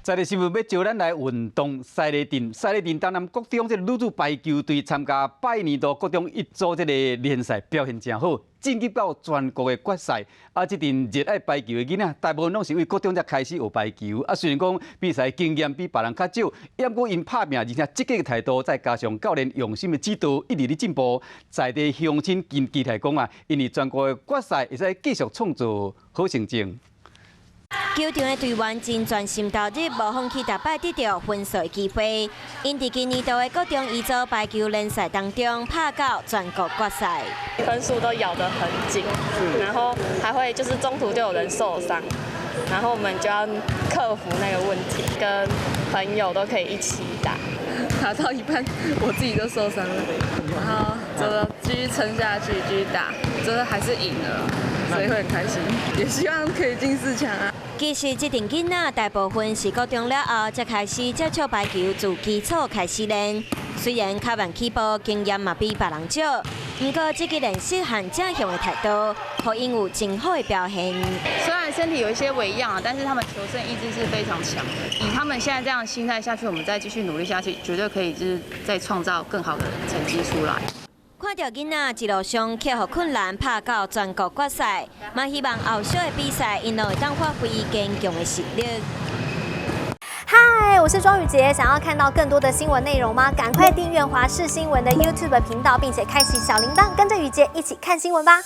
在地新聞欲招咱來運動，西螺鎮，西螺鎮東南國中這個女子排球隊參加擺年度國中乙組這個聯賽，表現誠好，晉級到全國的決賽。啊，這陣熱愛排球的囡仔，大部分攏是為國中才開始學排球。啊，雖然講比賽經驗比別人較少，毋過𪜶拍拚而且積極的態度，再加上教練用心的指導，一直咧進步。在地鄉親真期待講啊，𪜶佇全國的決賽會使繼續創造好成績。球場的隊員真專心投入，無放棄逐擺得著分數的機會。𪜶佇今年度的國中乙組排球聯賽當中，拍到全國決賽。分數都咬得很緊，然後還會就是中途就有人受傷，然後我們就要克服那個問題，跟朋友都可以一起打。打到一半我自己都受傷了，然後就繼續撐下去，繼續打，最後還是贏了，所以會很開心，也希望可以進四強啊。其實這陣囡仔大部分是國中了後才開始接觸排球，自基礎開始練。雖然較晚起步，經驗嘛比別人少，毋過積極練習和正向的態度，予𪜶有真好的表現。雖然身體有一些微恙啊，但是他們求勝意志是非常強的。以他們現在這樣心態下去，我們再繼續努力下去，絕對可以就是再創造更好的成績出來。看著囡仔一路上克服困難，拍到全國決賽，嘛希望後續的比賽，𪜶攏會當發揮堅強的實力。嗨，我是莊宇傑，想要看到更多的新聞內容嗎？趕快訂閱華視新聞的 YouTube 頻道，並且開啟小鈴鐺，跟着宇傑一起看新聞吧。